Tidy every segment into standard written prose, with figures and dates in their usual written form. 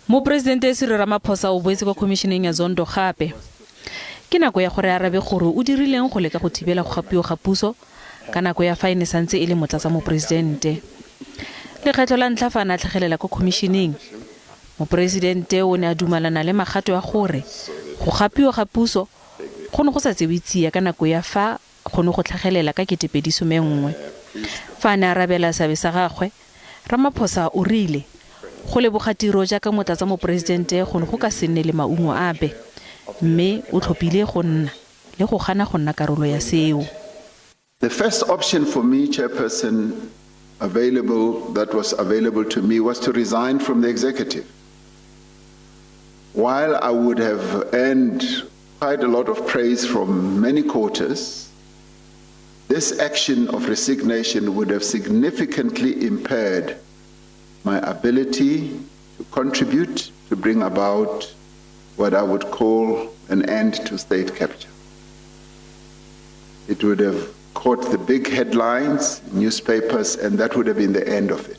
Moporesidente Cyril Ramaphosa o boetse kwa khomišeneng ya Zondo gape. Ke nako ya gore a arabe gore o dirileng go leka go thibela go gapiwa ga puso ka nako ya fa e ne santse e le motlatsamoporesidente. Lekgetlho la ntlha fa a ne a tlhagelela kwa khomišeneng, moporesidente o ne a dumalana le magato a gore go gapiwa ga puso go ne go sa tsewe tsia ka nako ya fa go ne go tlhagelela ka 2011. Fa a ne a arabela seabe sa gagwe, Ramaphosa o rile go leboga tiro jaaka motlatsamoporesidente go ne go ka se nne le maungo ape, mme o tlhophile go nna le go gana go nna karolo ya seo. The first option for me, Chairperson, available that was available to me was to resign from the executive. While I would have earned quite a lot of praise from many quarters, this action of resignation would have significantly impaired my ability to contribute to bring about what I would call an end to state capture. It would have caught the big headlines, newspapers, and that would have been the end of it.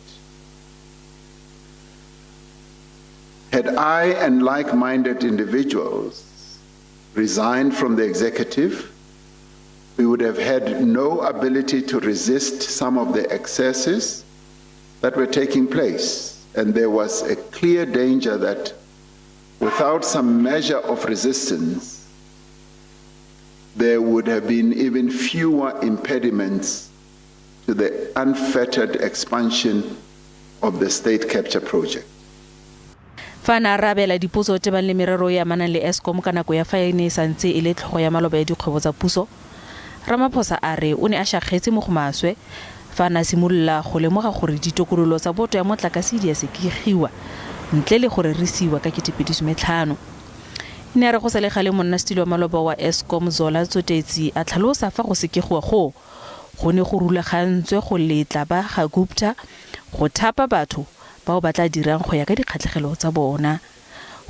Had I and like minded individuals resigned from the executive, we would have had no ability to resist some of the excesses that were taking place. And there was a clear danger that without some measure of resistance, there would have been even fewer impediments to the unfettered expansion of the state capture project. Fa a ne a arabela dipotso tebang le merero e amanang le Eskom ka nako ya fa e ne e santse e le tlhogo ya maloba ya dikgwebo tsa puso, Ramaphosa a re o ne a shakgetse mo go maswe fa a ne a simolola go lemoga gore ditokololo tsa boto ya motlakase di a sekegiwa ntle le go rerisiwa ka 2015. E ne ya re go sa le gale monnasetilo wa maloba wa Eskom Zola Tsotetsi a tlhalosa fa go sekegiwa goo go ne go rulagantswe go letla ba ga Gupta go thapa batho bao ba tla dirang go ya ka dikgatlhegelo tsa bona.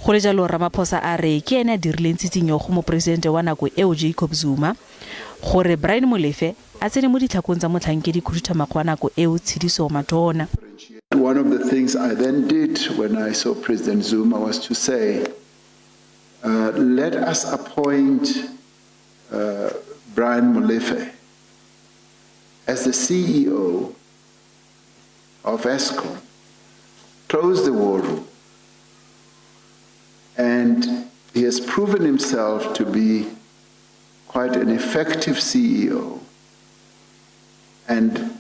Go le jalo Ramaphosa a re ke ene a dirileng tsitsinyo go moporesidente wa nako eo Jacob Zuma gore Brian Molefe a tsene mo ditlhakong tsa motlhankedi khuduthamaga wa nako eo Tshidiso Matona. One of the things I then did when I saw President Zuma was to say, let us appoint Brian Molefe as the CEO of Eskom, close the war room, and he has proven himself to be quite an effective CEO. And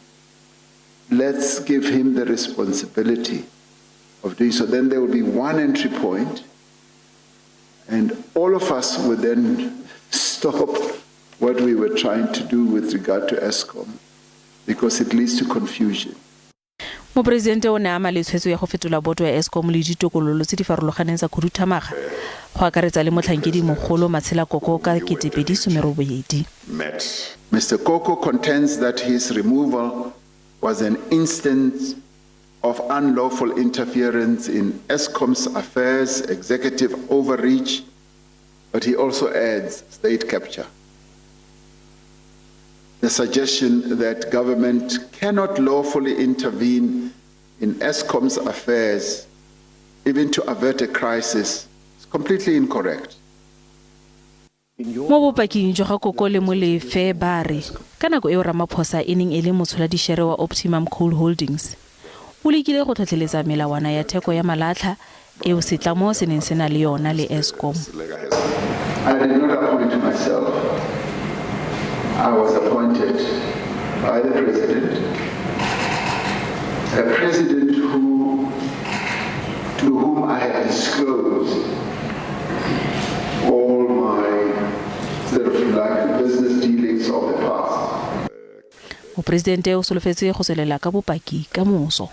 let's give him the responsibility of doing so. Then there will be one entry point, and all of us would then stop what we were trying to do with regard to Eskom because it leads to confusion. Moporesidente o ne a ama le tshwetso ya go fetola boto ya Eskom le ditokololo tse di farologaneng tsa khuduthamaga go akaretsa le motlhankedi mogolo Matshela Koko ka 2018. Mr. Koko contends that his removal was an instance of unlawful interference in Eskom's affairs, executive overreach, but he also adds state capture. The suggestion that government cannot lawfully intervene in Eskom's affairs, even to avert a crisis, is completely incorrect. Mo bopaking jwa ga Koko le Molefe ba re ka nako eo Ramaphosa e neng e le motsholadišere wa Optimum Coal Holdings, o lekile go tlhotlheletsa melawana ya theko ya malatlha eo setlamo se neng se na le yona le Eskom. I did not appoint myself. I was appointed by the president, a president to whom I had disclosed all my sort of like business dealings of the past. Moporesidente o solofetse go tswelela ka bopaki ka moso.